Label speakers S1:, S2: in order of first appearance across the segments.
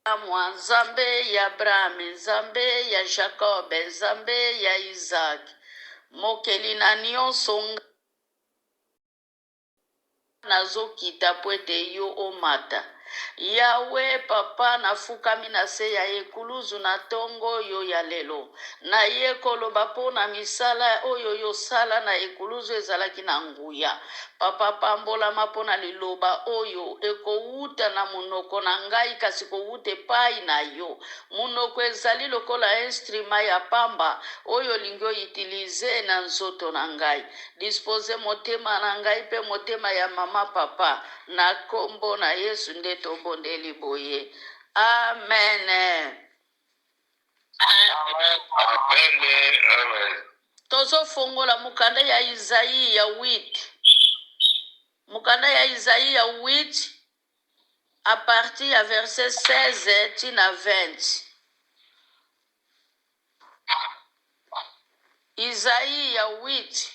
S1: Mwa Nzambe ya Abrahame, Nzambe ya Jakobe, Nzambe ya Izaki, Mokeli na nionso, nga nazokita mpo ete yo omata. Yahweh, Papa, nafukami na se ya ekuluzu na tongo oyo ya lelo. Naye koloba mpo na misala oyo y'osala na ekuluzu ezalaki na nguya. Papa pambolama mpo na liloba oyo ekowuta na monoko na ngai kasi kowuta epayi na yo. Monoko ezali lokola instrument ya pamba oyo olingi o utiliser na nzoto na ngai. Disposer motema na ngai mpe motema ya mama papa na kombo na Yesu nde tobondeli boye. Amen.
S2: Amen. Amen.
S1: Tozofongola mokanda ya Izaia ya 8. Mokanda ya Izaia 8 à partir ya verset 16 ti na 20. Izaia 8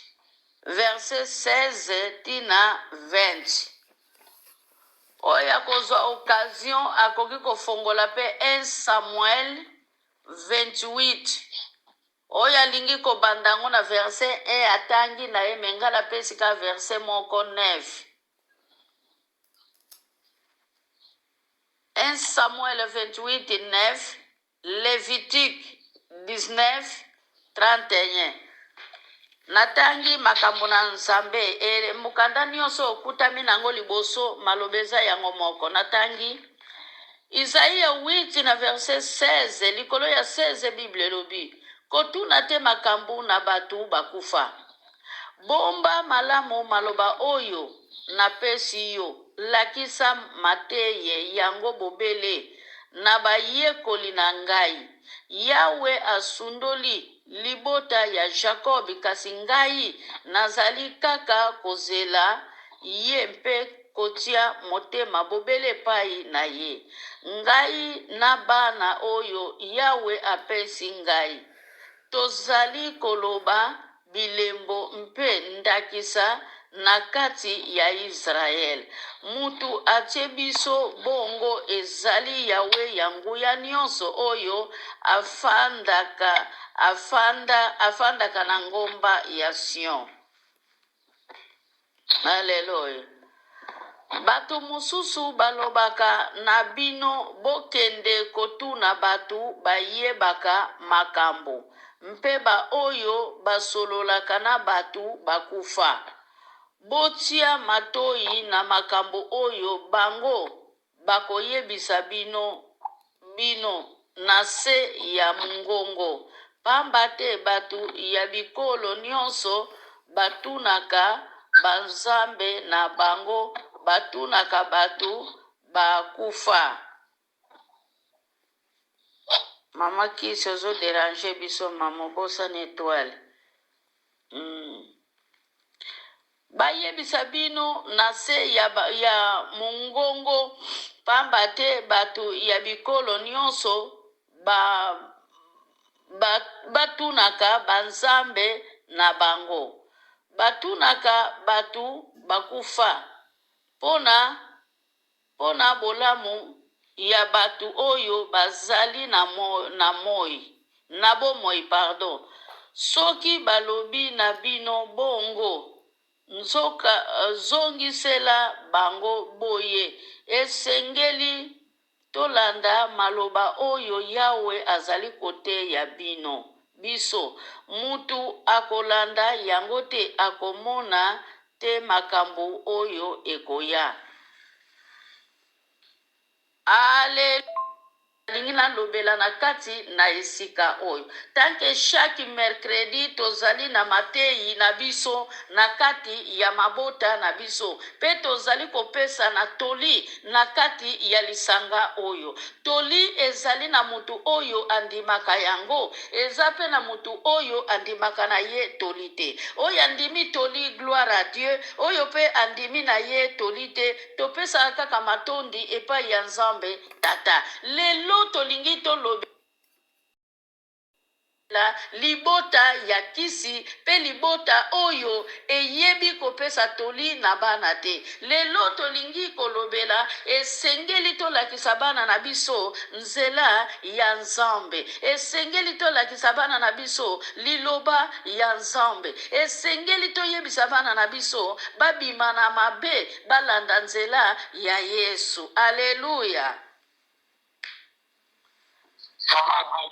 S1: verset 16 ti na 20. Oyo akozwa occasion akoki kofongola pe 1 Samuel 28. Oyo alingi kobanda yango na verset 1 atangi na ye, me ngai napesi ka verset moko 9. 1 Samuel 28 9, Levitique 19 31. Natangi makambo na Nzambe e mokanda nyonso okutami na yango liboso maloba eza yango moko. Natangi Isaia 8 na verset 16, likolo ya 16 Bible elobi, Kotuna te makambo na bato bakufa. Bomba malamu maloba oyo napesi yo, lakisa mateye yango bobele na bayekoli na ngai. Yawe asundoli libota ya Jakob, kasi ngai nazali kaka kozela ye mpe kotia motema bobele epai na ye. Ngai na bana oyo Yawe apesi ngai, tozali koloba bilembo mpe ndakisa na kati ya Yisraele. Mutu atie biso bongo ezali Yawe ya nguya nyonso oyo afandaka, afanda, afandaka na ngomba ya Sion. Aleluya. Bato mosusu balobaka na bino, Bokende kotuna bato bayebaka makambo, mpe baoyo basololaka na bato bakufa. Botia matoyi na makambo oyo bango bakoyebisa bino, bino na se ya mongongo, pamba te bato ya bikolo nyonso batunaka banzambe na bango, batunaka bato bakufa. Mama kisi ozo deranger biso mama obosani etoile. Bayebisa bino na se ya, ya mongongo, pamba te bato ya bikolo nyonso ba, ba, batunaka banzambe na bango. Batunaka bato bakufa mpo na Mpo na bolamu ya bato oyo bazali na na moi, na bomoi, pardon. Soki balobi na bino bongo, nzoka, zongisela bango boye, Esengeli tolanda maloba oyo Yawe azali koteya bino, biso. Mutu akolanda yango te akomona te makambo oyo ekoya. Alleluia! Nalingi nalobela na kati na esika oyo. Tant que chaque mercredi tozali na mateyi na biso na kati ya mabota na biso pe tozali kopesana toli na kati ya lisanga oyo. Toli ezali na mutu oyo andimaka yango, eza pe na mutu oyo andimaka na ye toli te. Oyo andimi toli, gloire à Dieu, oyo pe andimi na ye toli te, topesaka kaka matondi epayi ya Nzambe Tata. Lelo tolingi tolobela. La libota ya kisi pe libota oyo eyebi kopesa toli na bana te. Lelo tolingi kolobela esengeli tolakisa bana na biso nzela ya Nzambe. Esengeli tolakisa bana na biso liloba ya Nzambe. Esengeli toyebisa bana na biso babima na mabe balanda nzela ya Yesu. Aleluya!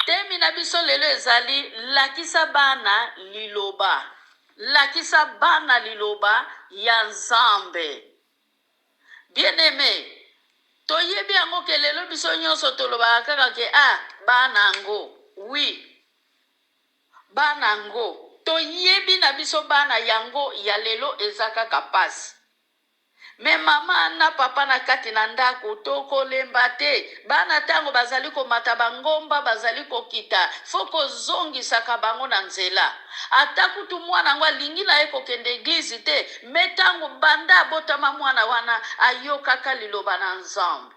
S1: Temi na biso lelo ezali lakisa bana liloba. Lakisa bana liloba ya Nzambe. Bien aime, toyebi yango ke lelo biso nyonso tolobaka kaka ke ah bana yango. Oui, bana yango. Toyebi na biso bana yango ya lelo eza kaka pasi. Mais mama na papa na kati na ndako tokolemba te bana tango bazali komata ba ngomba bazali kokita faut kozongisaka bango na nzela ata kutu mwana yango alingi na ye kokende eglise te mais tango banda abotama mwana wana ayokaka liloba na nzambe.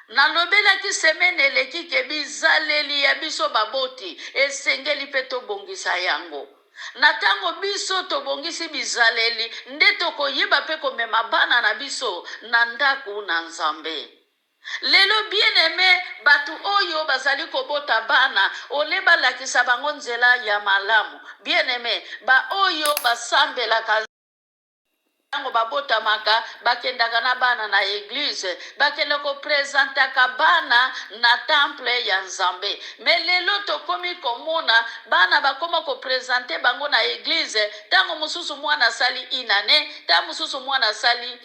S1: Nalobelaki semaine eleki ke bizaleli ya biso baboti esengeli pe tobongisa yango. Na tango biso tobongisi bizaleli nde tokoyeba pe komema bana na biso na ndaku na Nzambe. Lelo bien aime batu oyo bazali kobota bana ole balakisa bango nzela ya malamu bien aime ba oyo basambelaka Tango babotamaka, bakendaka na bana na eglise, bakende ko presentaka bana na temple ya Nzambe. Mais lelo tokomi komona bana bakoma ko presenter bango na eglise, tango mosusu mwana asali une annee, tango mosusu mwana asali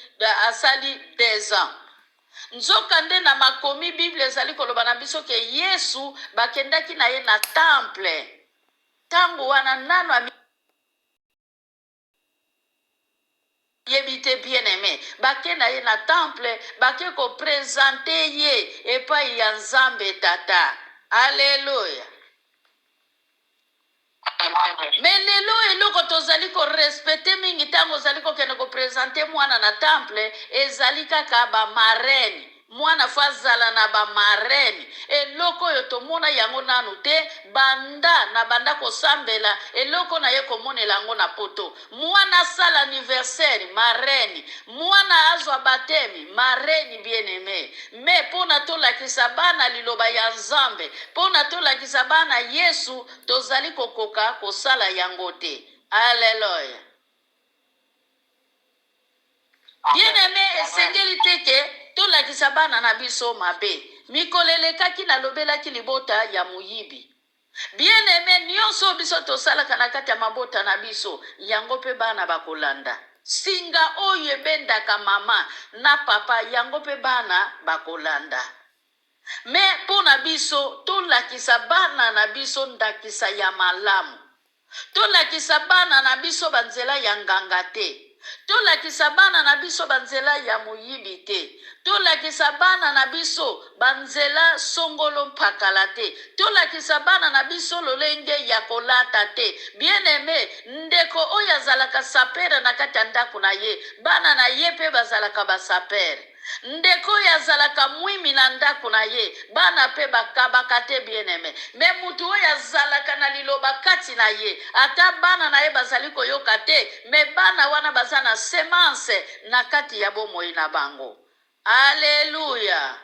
S1: asali deux ans. Nzoka nde na makomi Bible ezali koloba na biso ke Yesu bakendaki na ye na temple tango wana nanu ami yebi te bien aime bake na ye na temple bake ko presente ye epai ya nzambe tata alleluia me lelo eloko tozali ko respecte mingi ntango ozali kokende ko presente mwana na temple ezali kaka ba marraine Mwana faut azala na ba marraine eloko oyo tomona yango nanu te banda na banda kosambela eloko naye komonela yango na poto muana asala anniversaire marraine muana azwa bapteme marraine bien aime mais pona tolakisa bana liloba ya nzambe pona tolakisa bana yesu tozali kokoka kosala yango te alleluia. Bien aime esengeli te ke tolakisa bana na biso mabe. Mikolo elekaki nalobelaki libota ya moyibi. Bien aime nionso oyo biso tosalaka na kati ya mabota na biso yango pe bana bakolanda. Singa oyo ebendaka mama na papa yango pe bana bakolanda. Mais pona biso tolakisa bana na biso ndakisa ya malamu. Tolakisa bana na biso ba nzela ya nganga te. Tolakisa bana na biso ba nzela ya moyibi te. Tolakisa bana na biso ba nzela songolo mpakala te. Tolakisa bana na biso lolenge ya kolata te. Bien aime, ndeko oyo azalaka sapere na kati ya ndako na ye, bana na ye pe bazalaka ba sapere. Ndeko oyo azalaka mwimi na ndaku na ye bana pe bakabaka te bien aime mais mutu oyo azalaka na liloba kati na ye ata bana na ye bazali koyoka te mais bana wana baza na semence na kati ya bomoi na bango alleluia.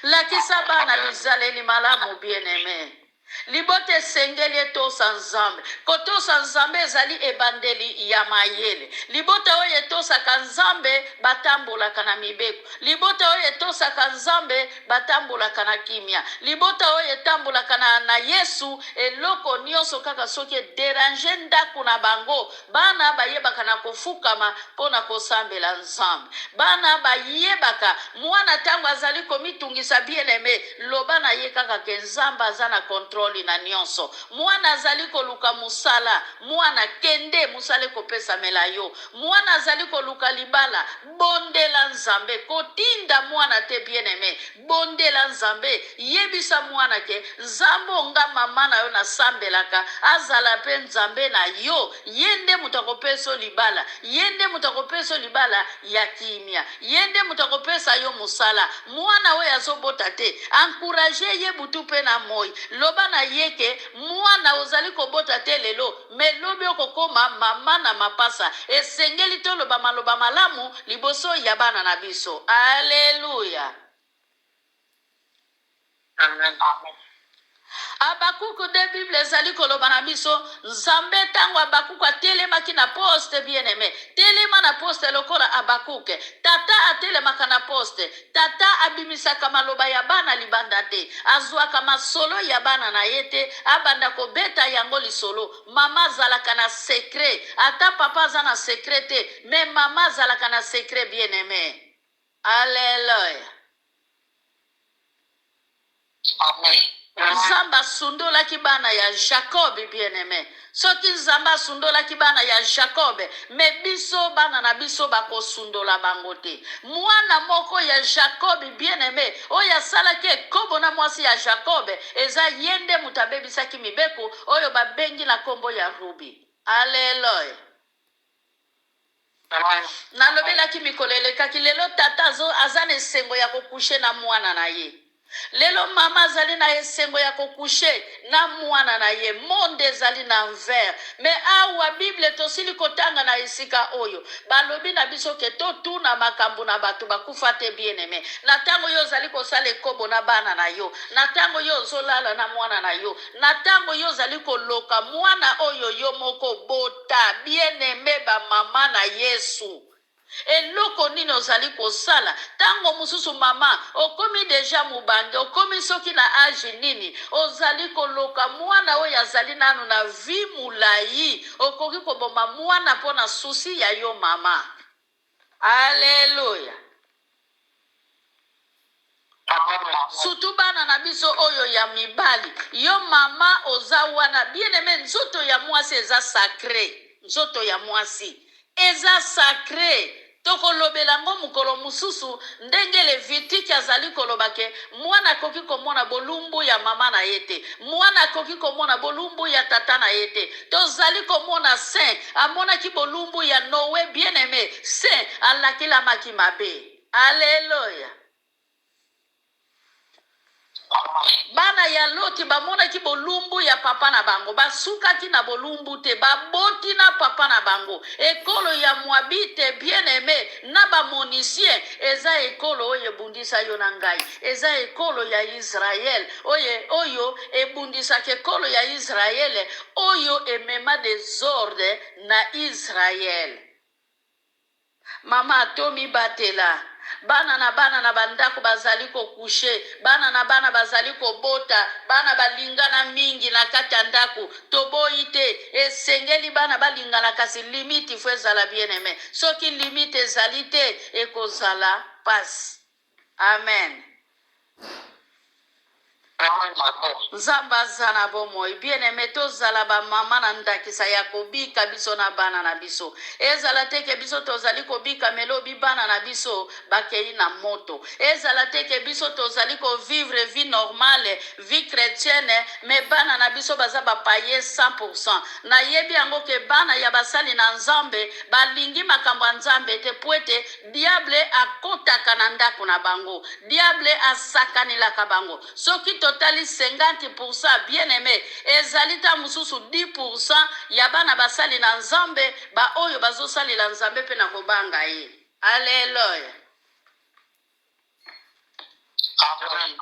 S1: Lakisa bana bizaleli malamu bien aime. Libota esengeli etosa Nzambe. Kotosa Nzambe ezali ebandeli ya mayele. Libota oyo etosaka Nzambe batambolaka na mibeko. Libota oyo etosaka Nzambe batambolaka na kimia. Libota oyo etambolaka na, na Yesu, eloko nionso kaka soki e deranger ndako na bango, Bana bayebaka na kofukama mpo na kosambela Nzambe. Bana bayebaka mwana tango azali komitungisa bien aime loba na ye kaka ke Nzambe aza na controle. controle na nyonso. Mwana azali koluka mosala, mwana kende, mosala ekopesamela yo. Mwana azali koluka libala, bondela Nzambe, kotinda mwana te bien aime, bondela Nzambe, yebisa mwana ke Nzambe oyo nga mama na yo nasambelaka azala pe Nzambe na yo, ye nde moto akopesa yo libala, ye nde moto akopesa yo libala ya kimia, ye nde moto akopesa yo mosala. Mwana oyo azobota te, encourager ye butu pe na moyi, loba na ye ke mwana ozali kobota te lelo, mais lobi okokoma mama na mapasa. Esengeli toloba maloba malamu liboso ya bana na biso. Alleluia!
S2: Amen.
S1: Habakuku nde Bible ezali koloba na biso, Nzambe ntango Habakuku atelemaki na poste, bien aime, telema na poste lokola Habakuke. Tata atelemaka na poste, tata abimisaka maloba ya bana libanda te, azwaka masolo ya bana na ye te, abanda kobeta yango lisolo. Mama azalaka na secret, ata papa aza na secret te, mais mama azalaka na secret, bien aime. Alleluia. Nzambe asundolaki bana ya Jacob, bien aime. Soki Nzambe asundolaki bana ya Jacob, mais biso bana na biso bakosundola bango te. Mwana moko ya Jacob, bien aime, oyo asalaki ekobo na mwasi ya Jacob, eza ye nde moto abebisaki mibeko oyo babengi na kombo ya Rubi. Alleluia. Nalobelaki mikolo elekaki, lelo tata azo, aza na esengo ya kokushe na mwana na ye. Lelo mama azali na esengo ya kokushe na mwana na ye. Monde ezali na envers. Mais awa Bible tosili kotanga na esika oyo balobi na biso ke totuna makambo na bato bakufa te, bien aime. Na tango yo ozali kosala ekobo na bana na yo, na tango yo ozolala na mwana na yo, Na tango yo ozali koloka mwana oyo yo moko obota, bien aime ba mama na Yesu, eloko nini ozali kosala? Tango mosusu mama okomi dejà mobange, okomi soki na age nini, ozali koloka mwana oyo azali nanu na vie molayi, okoki koboma mwana mpo na souci ya yo mama. Alleluia. Surtout bana na biso oyo ya mibali. Yo mama oza wana bien aime nzoto ya mwasi eza sacre. Nzoto ya mwasi eza sacre. Tokolobela yango mokolo mosusu ndenge Levitique azali koloba ke mwana akoki komona bolumbu ya mama na ye te. Mwana akoki komona bolumbu ya tata na ye te. Tozali komona Saint amonaki bolumbu ya Noe bien aime. Saint alakelamaki mabe. Alleluia! Bana ya Loti bamonaki bolumbu ya papa na bango, basukaki na bolumbu te, baboti na papa na bango. Ekolo ya Moabite, bien-aime, na ba Monisien, eza ekolo oyo ebundisa yo na ngai. Eza ekolo ya Israël oyo, oyo ebundisaka ekolo ya Israël, oyo emema desordre na Israël. Mama to mibatela. Bana na bana na ba ndako bazali ko coucher, bana na bana bazali kobota, bana balingana mingi na kati ya ndako. Toboyi te, esengeli bana balingana kasi limite il faut ezala bien aime. Soki limite ezali te, ekozala pasi. Amen. Nzambe aza na bomoi. Bien aime, tozala ba mama na ndakisa ya kobika biso na bana na biso. Ezala te ke biso tozali kobika me lobi bana na biso bakei na moto. Ezala te ke biso tozali ko vivre vie normale, vie chretienne, me bana na biso baza ba paye 100%. Nayebi yango ke bana ya basali na Nzambe balingi makambo ya Nzambe te po ete Diable akotaka na ndako na bango. Diable asakanelaka bango. Soki totali 50% bien aime, ezali ta mosusu 10% ya bana basali na Nzambe, ba oyo bazosalela Nzambe pe na kobanga ye. Alleluia.
S2: Amen.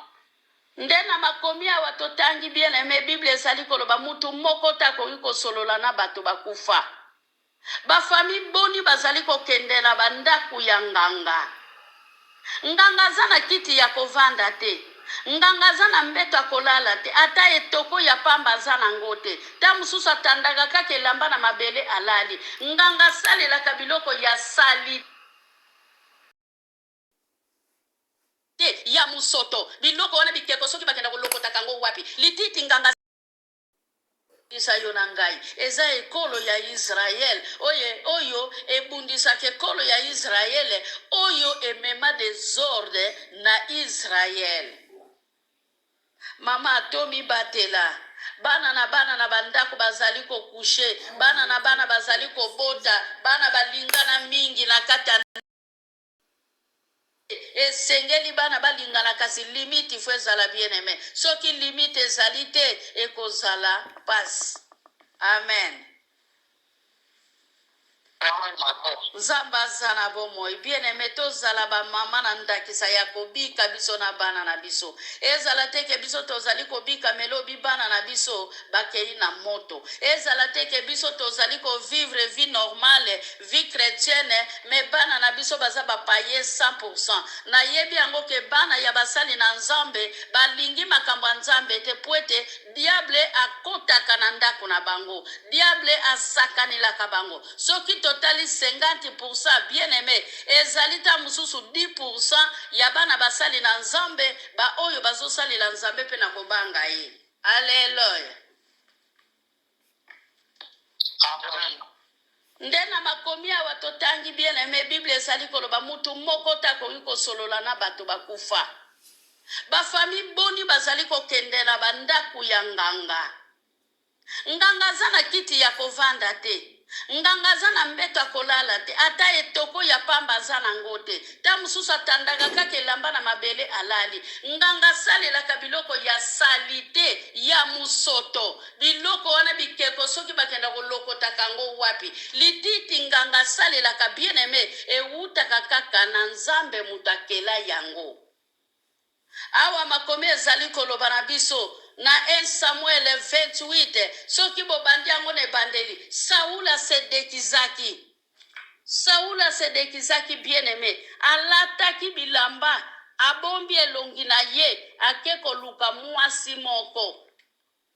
S1: Nde na makomi awa totangi bien aime, Bible ezali koloba mutu moko te akoki kosolola na bato bakufa. Ba famille boni bazali kokende na ba ndaku ya nganga? Nganga aza na kiti ya kovanda te. Nganga aza na mbeto ya kolala te. Ata etoko ya pamba aza na ngo te. Tango mosusu atandaka kaka elamba na mabele alali. Nganga asalelaka biloko ya salite. Ya mosoto. Biloko wana bikeko soki bakenda kolokotaka yango wapi? Lititi nganga. Ebundisa yo na ngai. Eza ekolo ya Israël oyo, oyo ebundisaka ekolo ya Israël, oyo emema desordre na Israël. Mama, tomibatela. Bana na bana na bandako bazali ko coucher, bana na bana bazali kobota, bana balingana mingi na kati ya Esengeli bana balingana kasi limite il faut ezala bien aime soki limite ezali te ekozala pasi amen. Nzambe aza na bomoi bien aime tozala ba mama na ndakisa ya kobika biso na bana na biso ezala te ke biso tozali kobika me lobi bana na biso bakei na moto ezala te ke biso tozali ko vivre vie normale vie chretienne mais bana na biso baza ba paye 100% nayebi yango ke bana ya basali na nzambe balingi makambo ya nzambe te po ete diable akotaka na ndako na bango diable asakanelaka bango soki totali 50% bien aime ezali ta mosusu 10% ya bana basali na nzambe ba oyo bazosalela nzambe pe na kobanga ye alleluia. Nde na makomi awa totangi bien aime bible ezali koloba mutu moko te akoki kosolola na bato bakufa. Ba famille boni bazali kokende na ba ndaku ya nganga? Nganga aza na kiti ya kovanda te. Nganga aza na mbeto ya kolala te, ata etoko ya pamba aza na ngo te. Tango mosusu atandaka kaka elamba na mabele alali. Nganga asalelaka biloko ya salite, ya mosoto. Biloko wana bikeko soki bakenda kolokotaka yango wapi? Lititi nganga asalelaka bien aime ewutaka kaka na Nzambe moto akela yango. Awa makomi ezali koloba na biso na 1 Samuel 28, soki bobandi yango na ebandeli, Saul a se deguisaki. Saul a se deguisaki bien aime, alataki bilamba, abombi elongi na ye, ake koluka muasi moko.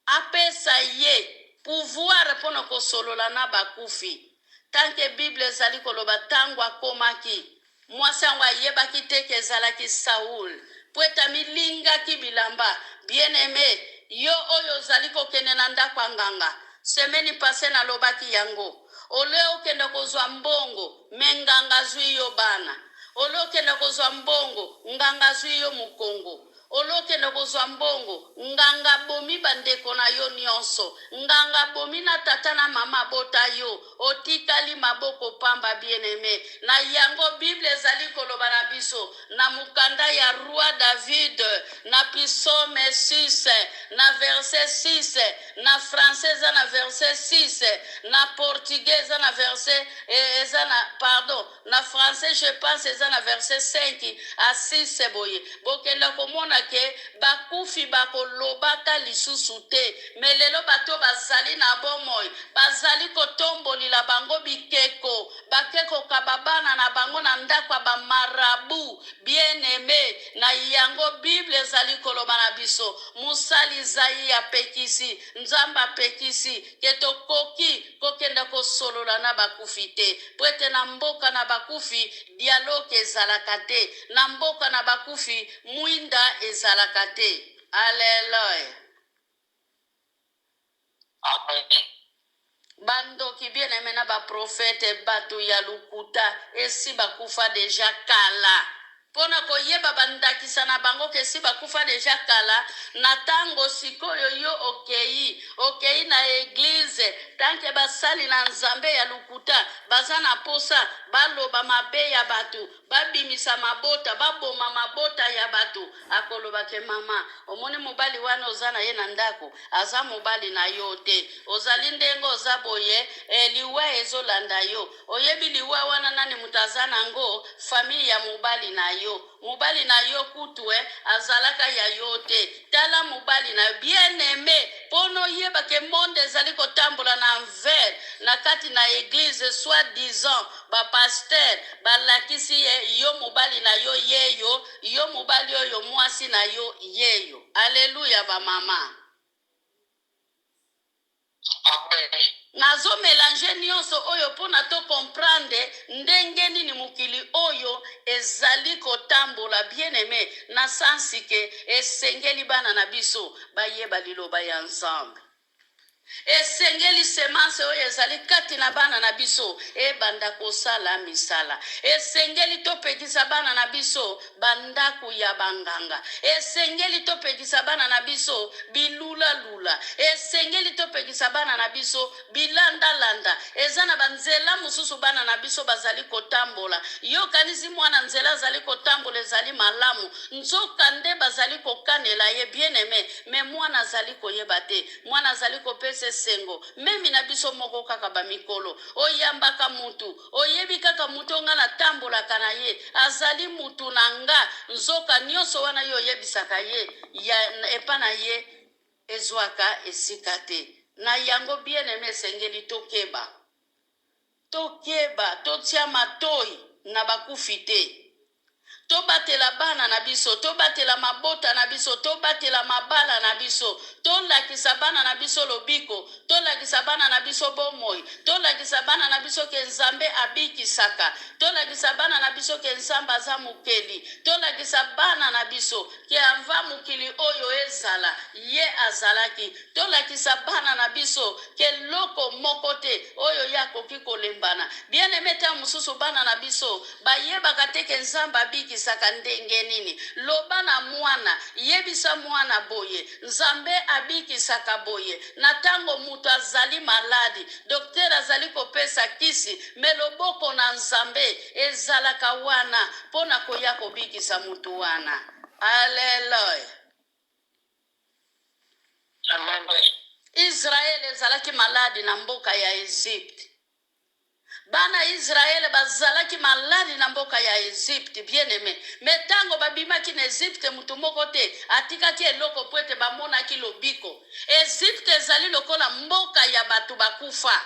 S1: Apesa ye pouvoir pona kosolola na bakufi. Tant que bible ezali koloba tangu akomaki, mwasi yango ayebaki te ke ezalaki Saul, po ete amilingaki bilamba. Bien aime, yo oyo ozali kokende na ndako ya nganga, semaine passee nalobaki yango, au lieu okende kozua mbongo, mais nganga azui yo bana. Au lieu okende kozua mbongo, nganga azui yo mukongo. Olokende kozua mbongo, nganga abomi ba ndeko na yo nionso, nganga abomi na tata na mama abota yo, otikali maboko pamba bien aime. Na yango bible ezali koloba na biso na mokanda ya roi David na psaume 6 na verset 6, na français eza na verset 6, na portugais eza na verset eza na pardon Na français je pense eza na verset 5 à 6 boye. Bokenda komona ke bakufi bako lobaka lisusu te. Mais lelo bato bazali na bomoi bazali kotombolila bango bikeko, bake kokaba bana na bango na ndako ya ba marabout. Bien aime, na yango bible ezali koloba na biso mosali Izaie apekisi, Nzambe apekisi ke tokoki Kokenda kosolola na bakufi te, mpo ete na mboka na bakufi dialogue ezalaka te, na mboka na bakufi mwinda ezalaka te. Alleluia.
S2: Amen.
S1: Bandoki bien aime na ba prophète batu ya lokuta esi bakufa dejà kala. Pona koyeba ba ndakisa na bango ke si bakufa dejà kala, na tango sikoyo yo okeyi, okeyi na eglise tant que basali na Nzambe ya lokuta baza na posa baloba mabe ya batu, babimisa mabota, baboma mabota ya batu, akoloba ke mama omoni mobali wana oza na ye na ndaku aza mobali na yo te, ozali ndenge oza boye eh liwa ezolanda yo. Oyebi liwa wana nani mutu aza na ngo famille ya mobali na yo mobali na yo kutu eh azalaka ya yo te tala mobali na yo bien aime pona oyeba ke monde ezali kotambola na envers na kati na eglise soit disant ba pasteur balakisi ye yo mobali na yo yeyo yo mobali oyo muasi na yo yeyo alleluia ba mama. Nazo melanger nionso oyo pona to comprendre ndenge nini mokili oyo ezali kotambola bien aime na sens que esengeli bana na biso bayeba liloba ya Nzambe. Esengeli semence oyo ezali kati na bana na biso ebanda kosala misala. Esengeli topekisa bana na biso bandako ya banganga. Esengeli topekisa bana na biso bilulalula. Esengeli topekisa bana na biso bilandalanda. Eza na banzela mosusu bana na biso bazali kotambola. Yo okanisi mwana nzela azali kotambola ezali malamu, nzokande bazali kokanela ye bien aime, mais mwana azali koyeba te. Mwana azali kopesa esengo meme na biso moko kaka ba mikolo. Oyambaka mutu, oyebi kaka mutu oyo nga natambolaka na ye azali mutu na nga, nzoka nionso wana yo oyebisaka ye ya epa na ye ezuaka esika te. Na yango bien aime esengeli tokeba. Tokeba, totia matoyi na bakufi te. Tobatela bana na biso, tobatela mabota na biso, tobatela mabala na biso, tolakisa bana na biso lobiko, tolakisa bana na biso bomoi, tolakisa bana na biso ke Nzambe abikisaka, tolakisa bana na biso ke Nzambe aza mokeli, tolakisa bana na biso ke avant mokili oyo ezala, ye azalaki. Tolakisa bana na biso ke eloko moko te oyo ye akoki kolembana. Bien aime, tango mosusu bana na biso bayebaka te ke Nzambe abikisaka ndenge nini. Loba na mwana, yebisa mwana boye, Nzambe abikisaka boye. Na tango moto azali maladi, docteur azali kopesa kisi, mais loboko na Nzambe ezalaka wana po na koya kobikisa moto wana. Alleluia!
S2: Amen.
S1: Israele ezalaki maladi na mboka ya Egypte. Bana Israele bazalaki maladi na mboka ya Egypte, bien aime. Mais tango babimaki na Egypte, mutu moko te atikaki eloko po ete bamonaki lobiko. Egypte ezali lokola mboka ya batu bakufa.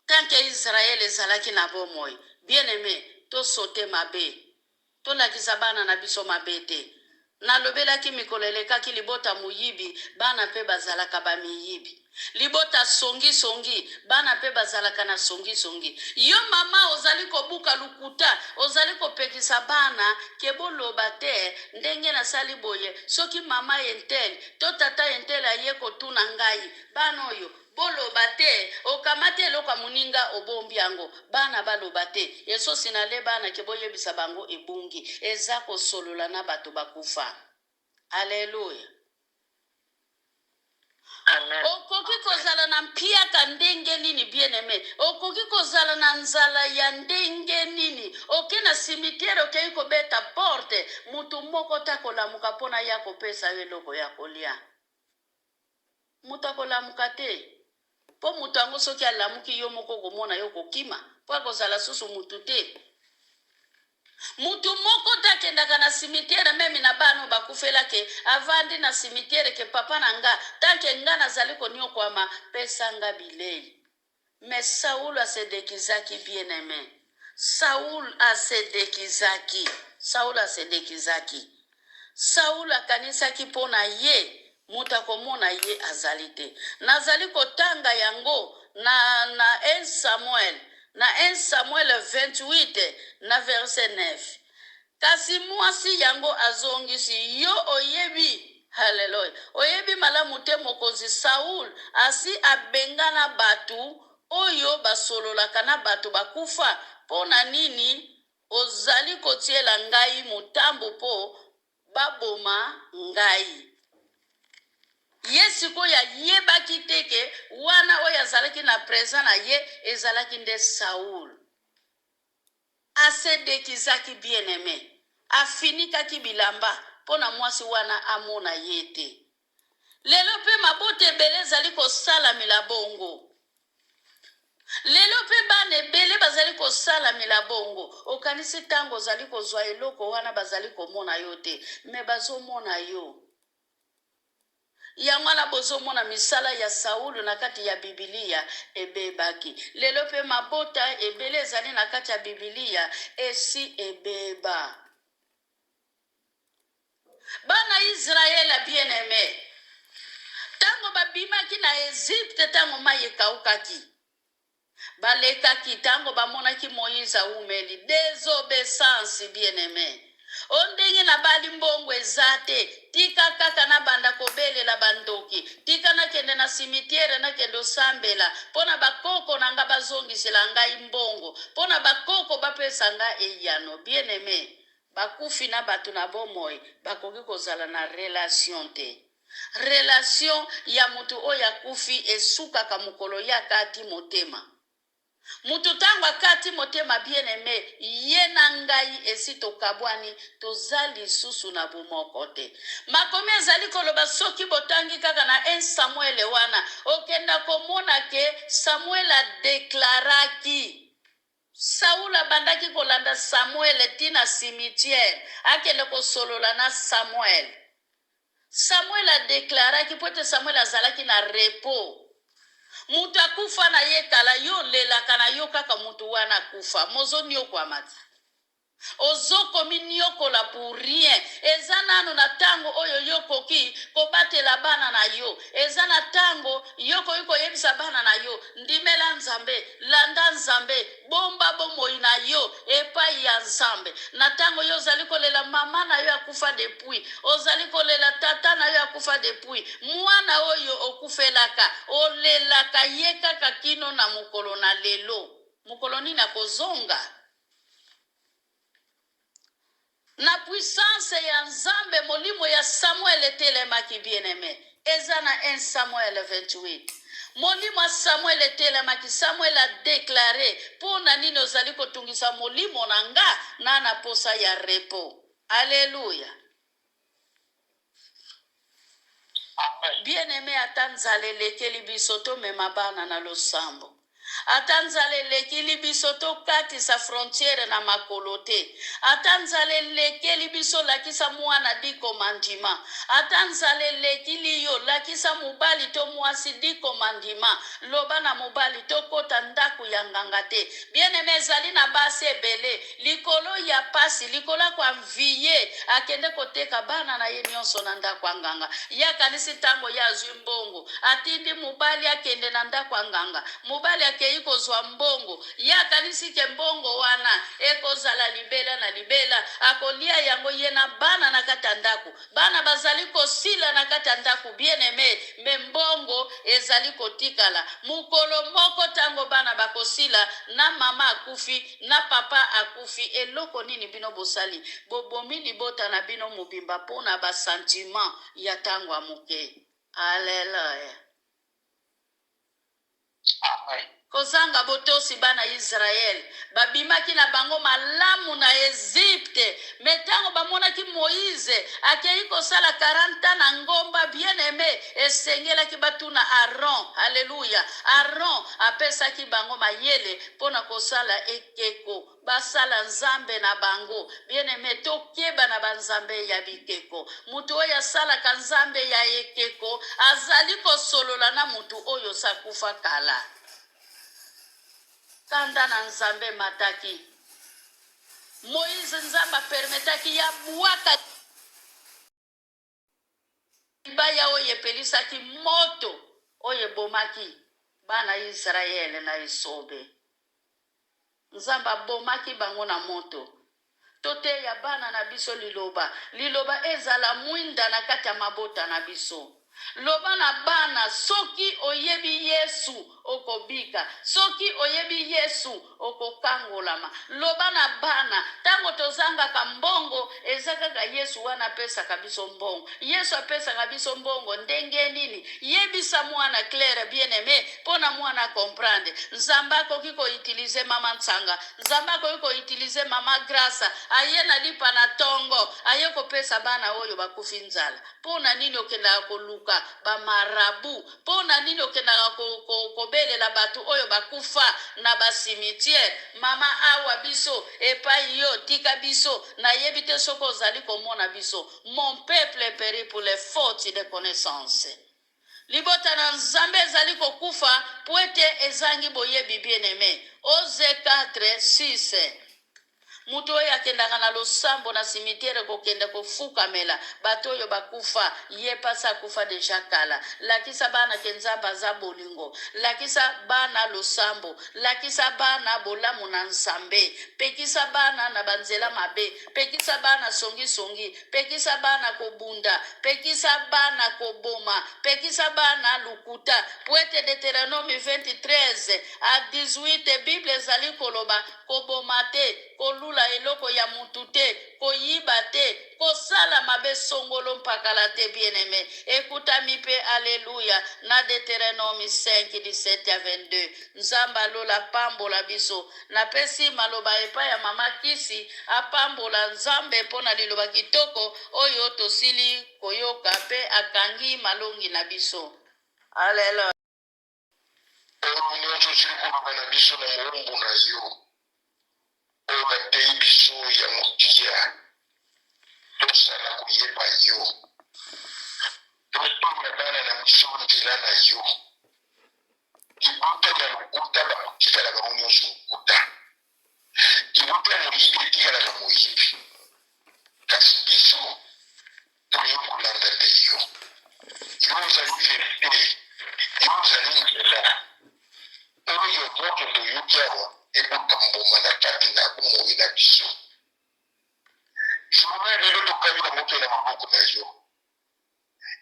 S1: Tant que Israele ezalaki na bomoi, bien aime, to sauter mabe. Tolakisa bana na biso mabe te. Nalobelaki mikolo elekaki libota moyibi, bana pe bazalaka ba miyibi. Libota songi songi, bana pe bazalaka na songi songi. Yo mama ozali kobuka lokuta, ozali kopekisa bana ke boloba te ndenge nasali boye, soki mama intel to tata intel aye kotuna ngai, bana oyo Boloba te okamati eloko ya moninga obombi yango bana baloba te esosi na le bana ke boyebisa bango ebungi eza kosolola na bato bakufa alleluia.
S2: Amen.
S1: Okoki kozala na mpiaka ndenge nini bien aime, okoki kozala na nzala ya ndenge nini, oke na cimetière okeyi kobeta porte, mutu moko te akolamuka pona aya kopesa yo eloko ya kolia. Moto akolamuka te. Po moto yango soki alamuki yo moko okomona ye okokima po akozala susu mutu te. Mutu moko te akendaka na cimetière meme na bana oyo bakufela ke avandi na cimetière ke papa na nga tant que nga nazali koniokuama pesa nga bileyi. Mais Saul a se dequisaki bien aime. Saul a se dequisaki. Saul a se dequisaki. Saul akanisaki mpo na ye moto akomona ye azali te. Nazali kotanga yango na, na 1 Samuel, na 1 Samuel 28 na verset 9. Kasi mwasi yango azongisi, Yo oyebi, Haleluya, oyebi malamu te mokonzi Saul asi abengana bato oyo basololaka na bato bakufa? Mpo na nini ozali kotiela ngai motambo mpo baboma ngai? Ye sikoyo ayebaki te ke wana oyo azalaki na present na ye ezalaki nde Saul. A se deguisaki bien aime, afinikaki bilamba mpo na mwasi wana amona ye te. Lelo mpe mabota ebele ezali kosalamela bongo. Lelo mpe bana ebele bazali kosalamela bongo. Okanisi ntango ozali kozwa eloko wana bazali komona yo te, mais bazomona yo. Yango wana bozomona misala ya Saulo na kati ya Bibilia ebebaki. Lelo pe mabota ebele ezali na kati ya Bibilia esi ebeba. Bana Israela bien aime, tango babimaki na Egypte, tango mayi ekaukaki, Balekaki tango bamonaki Moïse awumeli. Desobeissance, bien aime. O ndenge nabali mbongo eza te, tika kaka nabanda kobelela bandoki, tika nakende na cimetière nakende osambela mpo na bakoko na nga bazongisela ngai mbongo, mpo na bakoko bapesa nga eyano. Bien aime, bakufi na bato na bomoi bakoki kozala na relation te. Relation ya moto oyo akufi esukaka mokolo ye akati motema. Mutu tango akati motema bien aime ye na ngai esi tokabwani toza lisusu na bomoko te. Makomi ezali koloba soki botangi kaka na 1 Samuele wana okenda komona ke Samuele a declaraki Saul abandaki kolanda Samuele ti na cimetière akende kosolola na Samuele. Samuele a declaraki mpo ete Samuele azalaki na repos. Moto akufa na ye kala, yo olelaka na yo kaka moto wana akufa. Mozo niokwama te. Ozo kominiokola pour rien. Eza nanu na tango oyo yo okoki kobatela bana na yo. Eza na tango yo okoki koyebisa bana na yo, ndimela Nzambe, landa Nzambe, Bomba bomoi na yo epayi ya Nzambe. Na tango yo ozali kolela mama na yo akufa depuis, ozali kolela tata na yo akufa depuis, mwana oyo okufelaka olelaka ye kaka kino na mokolo na lelo. Mokolo nini akozonga? Na puissance ya Nzambe molimo ya Samuel etelemaki bien aime eza na 1 Samuel 28 molimo ya Samuel etelemaki Samuel a declare po na nini ozali kotungisa molimo na nga na na posa ya repos alleluia. Bien aime ata nzala elekeli biso tomema bana na losambo ata nzala elekili biso tokatisa frontière na makolo te ata nzala elekeli biso lakisa muana di komandima ata nzala elekili yo lakisa mobali to muasi di komandima loba na mobali tokota ndaku ya nganga te bien aime ezali na basi ebele Likolo ya pasi, likolo ya ko envier, akende koteka bana na ye nionso na ndako ya nganga. Ye akanisi tango ye azui mbongo, atindi mobali akende na ndako ya nganga. Mobali akeyi kozua mbongo, ye akanisi ke mbongo wana ekozala libela na libela, akolia yango ye na bana na kati ya ndako. Bana bazali kosila na kati ya ndaku bien aime mais mbongo ezali kotikala. Mokolo moko tango bana bakosila na mama akufi na papa akufi eloko nini bino bosali? Bobomi libota na bino mobimba pona ba sentiment ya tango ya moke. Alleluia. Kozanga botosi bana Israël babimaki na bango malamu na Egypte mais tango bamonaki Moïse akeyi kosala 40 ans na ngomba bien aime esengelaki batuna Aaron alleluia Aaron apesaki bango mayele pona kosala ekeko Basala nzambe na bango. Bien aime tokeba na ba nzambe ya bikeko. Mutu oyo asalaka nzambe ya ekeko azali kosolola na mutu oyo osi akufa kala. Kanda na nzambe emataki. Moise nzambe a permetaki ye abuaka libaya oyo epelisaki moto oyo ebomaki bana Yisraele na esobe. Nzambe abomaki bango na moto. Toteya bana na biso Liloba. Liloba ezala mwinda na kati ya mabota na biso. Loba na bana, soki oyebi Yesu, okobika. Soki oyebi Yesu, okokangolama. Loba na bana, tango tozangaka mbongo, eza kaka Yesu wana apesaka biso mbongo. Yesu apesaka biso mbongo ndenge nini? Yebisa muana claire bien aime pona muana a comprendre. Nzambe akoki ko utiliser mama Nsanga, Nzambe akoki ko utiliser mama Grace aye na lipa na tongo aye kopesa bana oyo bakufi nzala. Pona nini okendaka koluka ba marabout? Pona nini okendaka ko, ko, kobelela batu oyo bakufa na ba cimetière? Mama awa biso epayi yo tika biso nayebi te soki ozali komona biso. Mon peuple perit pour les fautes de connaissance. Libota na Nzambe ezali kokufa po ete ezangi boyebi bien aime. Ose 4, 6. Moto oyo akendaka na losambo na cimetière kokende kofukamela bato oyo bakufa, ye pasi akufa deja kala. Lakisa bana ke Nzambe aza bolingo. Lakisa bana losambo. Lakisa bana bolamu na Nzambe. Pekisa bana na ba nzela mabe. Pekisa bana songi songi. Pekisa bana kobunda. Pekisa bana koboma. Pekisa bana lokuta. Po ete Deuteronome 20, 13 à 18, Bible ezali koloba, Koboma te, kolula eloko ya mutu te, koyiba te, kosala mabe songolo mpakala te. Bien aime, ekutami pe, alleluia, na Deuteronome 5, 17 à 22. Nzambe alola apambola biso. Napesi maloba epai ya mama Kisi apambola Nzambe mpo na liloba kitoko oyo tosili koyoka mpe akangi malongi na biso. Alleluia.
S2: Oyo nyonso osili koloba na biso na mowumbu na yo, oyo ateyi biso ya motuya, tozala koyeba yo, toteya bana na biso nzela na yo. Libota ya lokuta bakotikala bango nyonso lokuta, libota ya moyibi etikalaka moyibi, kasi biso tolingi kolanda nde yo. Yo ozali verite, yo ozali nzela. Oyo nyonso toyoki awa ebota mbuma na kati na bomoi na biso. Journée lelo tokabi yango mpe na maboko na yo.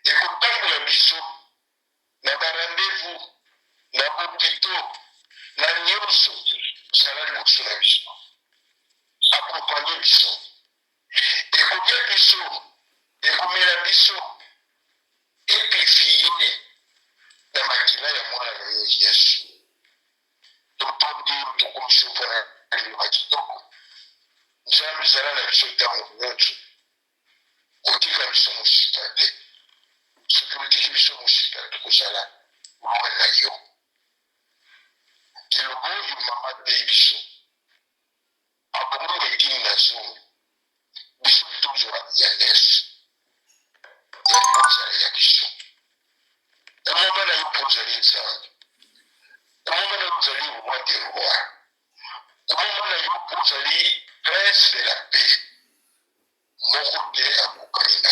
S2: Ekotambola biso na ba rendez-vous, na hopitaux, na nyonso. Zala liboso na biso, accompagne biso. Ekolia biso, ekomela biso, epifie na makila ya mwana na yo Yesu. Totondi yo, tokumisi yo mpona liloba kitoko. Nzambe, zala na biso ntango nyonso, kotika biso mosika te. Soki otiki biso mosika, tokozala loin na yo. Liloba oyo mama ateyi biso, abongo etini na zomi, biso tozwa ya nes ya kozala ya biso. Komama na yo mpo ozali Nzambe, komama na yo ozali roi de roi, komama na yo mpo ozali prince de la paix, moko te akokani na.